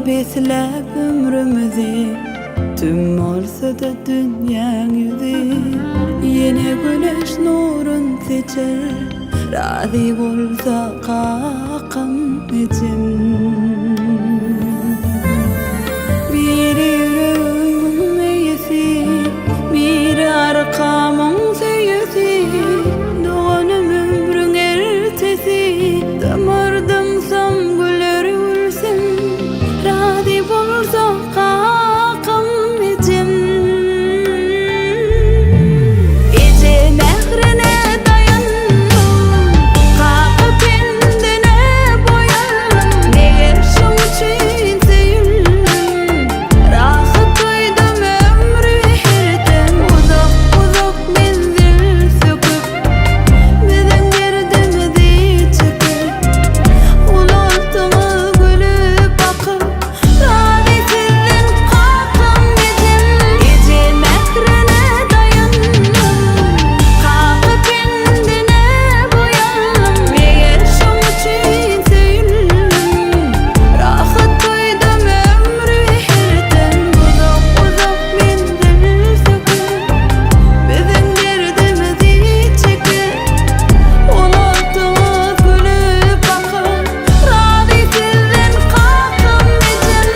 Besläp ömrümizi, Tüm bolsa-da dünýäň ýüzi, Ýene güneş nurun seçer, Razy bolsa kakam, ejem. Biri ýüregimiň eýesi, Biri arkamyň söýesi, Doganym ömrüň ertesi, Damar damsam güler gülsün, Razy bolsa kakam, ejem. Eje mährine daýandym, Kaka pendine boýandym, Meger şoň üçin söýüldim, Rahat duýdum ömri her dem. Uzak-uzak menzil söküp, Biziň derdimizi çekip, Ulaltdyňyz gülüp bakyp, Razy sizden kakam ejem. Eje mährine daýandym, Kaka pendine boýandym, Meger şoň üçin söýüldim, Rahat duýdum ömri her dem. Uzak-uzak menzil söküp, Biziň derdimizi çekip, Ulaltdyňyz gülüp bakyp, Razy sizden kakam ejem.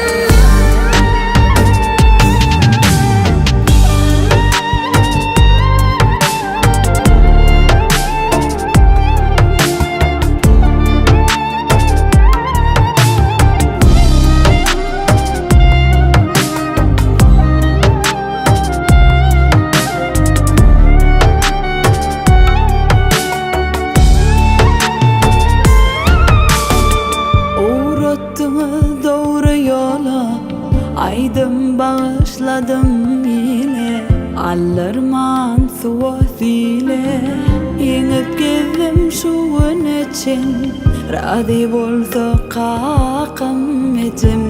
Ugratdyňyz dogry ýola, Aýdym bagyşladym ile, Aldyrman suwa sile, Ýeňip gezdim şu güne çen, Razy bolsa kakam, ejem.